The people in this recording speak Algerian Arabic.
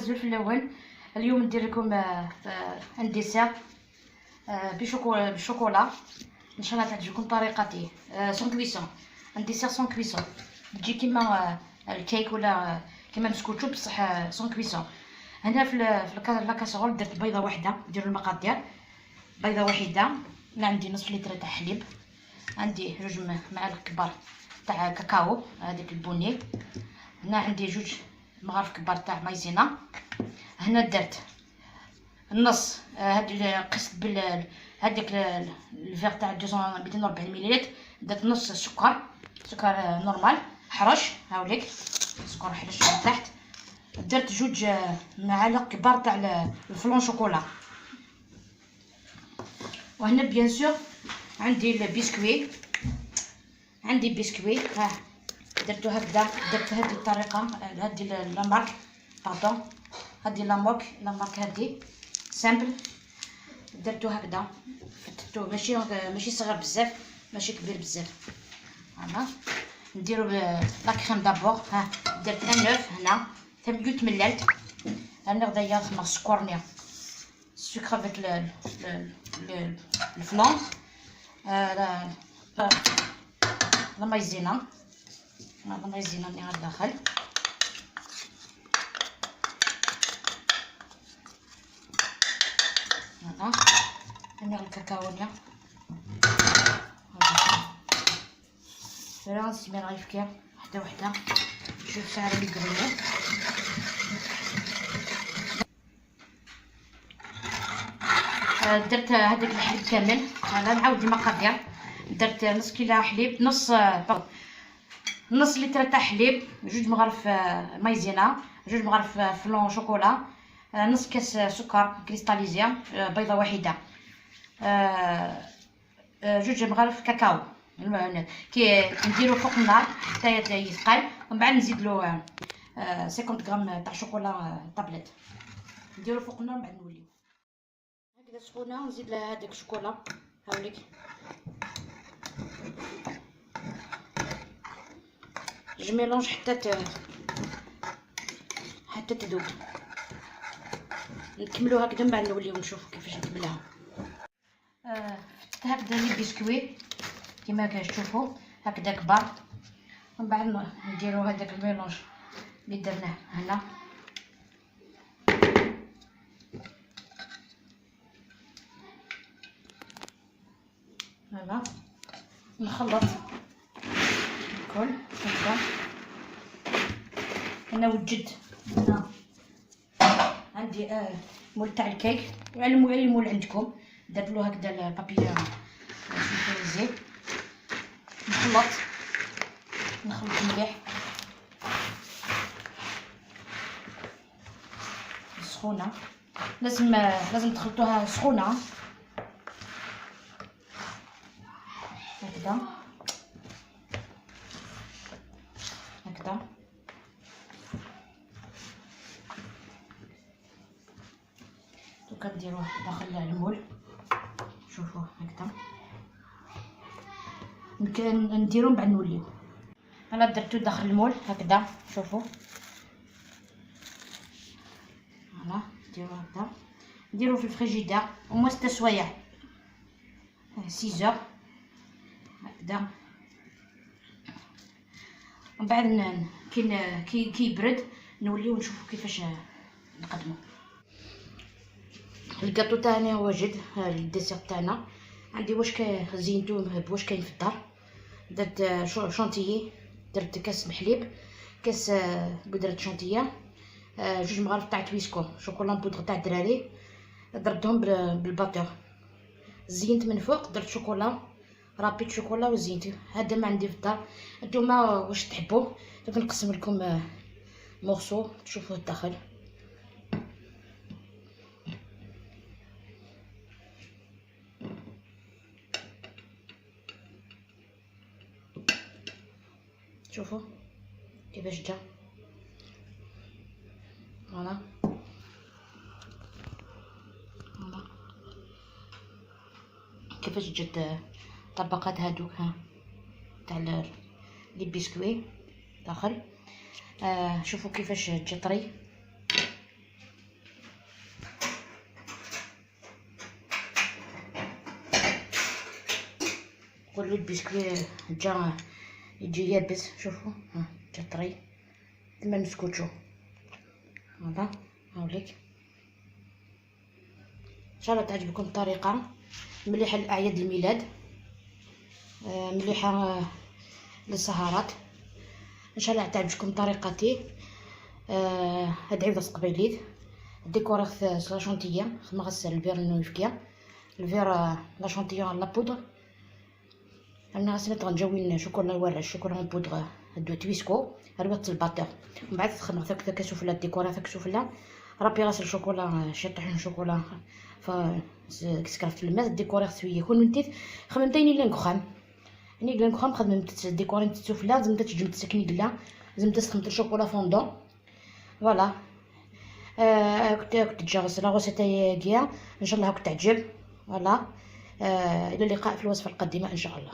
Azul fellawen. اليوم ندير لكم un dessert بال chocolat. ان شاء الله تعجبكم طريقتي. sans cuisson، un dessert sans cuisson، تجي كيما الكيك ولا كيما مسكوتشو بصح sans cuisson. هنا في la casserole درت بيضة واحده. ديروا المقادير: بيضة واحده، انا عندي نصف لتر تاع حليب، عندي جوج معالق كبار تاع كاكاو هذيك البني، هنا عندي جوج مغارف كبار تاع مايزينا. هنا درت النص هاد قست بال هذيك ال verre تاع 240 مليلتر، درت نص سكر، سكر normal حرش، هاوليك سكر حرش من تحت. درت جوج معالق كبار تاع ال flan chocolat. وهنا bien sûr عندي البسكوي، عندي بسكوي ها درتو هكذا، درت هذه الطريقه، هذه la marque، pardon، هذه la marque هذه simple. درتو هكذا فتتو، ماشي صغير بزاف ماشي كبير بزاف. voilà نديرو la crème d'abord. ها درت un œuf هنا ثم ملالت. انا غدايا خمر السكر، السكر avec ال flan، la maïzena، la maïzena اللي غندخل. voilà انا الكاكاو هنا غير نسمي غيفكي وحده وحده. شوف سعر الكغيو. درت هذاك الحليب كامل. voilà نعاود المقادير: درت نص كيلو حليب، نص لتر تاع حليب، جوج مغارف مايزينا، جوج مغارف flan chocolat، نص كاس سكر cristallisé، بيضة واحده، جوج مغارف كاكاو. كي نديرو فوق النار حتى يثقل، ومن بعد نزيد له 50 غرام تاع chocolat tablette. نديرو فوق النار، من بعد نوليو. هكذا سخونه، نزيد لها هذاك الشوكولا هاوليك. je mélange حتى تذوب. نكملو هكذا، من بعد نوليو نشوفو كيفاش نكملها. فتت هكذا les biscuits كيما كتشوفوا هكذا كبار. ومن بعد نديرو هذاك ال mélange اللي درناه هنا. voilà نخلط الكل هكذا. انا وجدت هنا عندي moule تاع الكيك، وعلموا اي moule عندكم. درت له هكذا ال papier sulfurisé. نخلط نخلط مليح. سخونه، لازم تخلطوها سخونة هكذا هكذا. دوكا نديروه داخل ال moule. شوفوا هكذا نديرو، من بعد نوليو. انا درتو داخل ال moule هكذا، شوفوا. voilà نديرو هكذا، نديرو في ال frigidaire au moins 6 سوايع، 6 heures هكذا. ومن بعد كي يبرد نوليو نشوفو كيفاش نقدمو. الكاطو تاعنا واجد، ال dessert تاعنا. عندي واش زينتو بواش كاين في الدار. درت شونتيي، درت كاس بحليب، كاس بودرة شونتيي، جوج مغارف تاع Twisco، chocolat poudre تاع الدراري، ضربتهم بال batteur. زينت من فوق، درت chocolat râpé chocolat وزينت. هذا ما عندي في الدار، نتوما واش تحبوا. دوك نقسم لكم morceau تشوفوه الداخل. شوفوا كيفاش جا. voilà voilà كيفاش جات الطبقات هادوك ها تاع les biscuits داخل. شوفوا كيفاش جا طري. شغل البسكوي جا يجي يابس. شوفوا ها جا طري كما المسكوتشو. voilà، هاوليك. ان شاء الله تعجبكم الطريقه، مليحة لاعياد الميلاد، مليحة للسهرات. ان شاء الله تعجبكم طريقتي. هاد عيوض قبيليت décorer la chantilly، خدمة ال beurre نويفكيا ال beurre، la chantilly، la poudre. انا غسلت غنجاوين شوكولا ولا chocolat en poudre de Twisco، رويت ال batteur، ومن بعد خدمت ثاك سفلى، décorer ثاك سفلى، râper غاس الشوكولا، شي طحين شوكولا ف سكرفت الماء، décorer شوية كون نتيت خممتيني لنكخام يعني لنكخام خدمت décorer سفلى، زعما تجم تسكني قلا زعما تخدمت ال chocolat fondant. voilà، كنت تجا la recette كيا، ان شاء الله كنت تعجب. voilà، الى اللقاء في الوصفة القادمة ان شاء الله.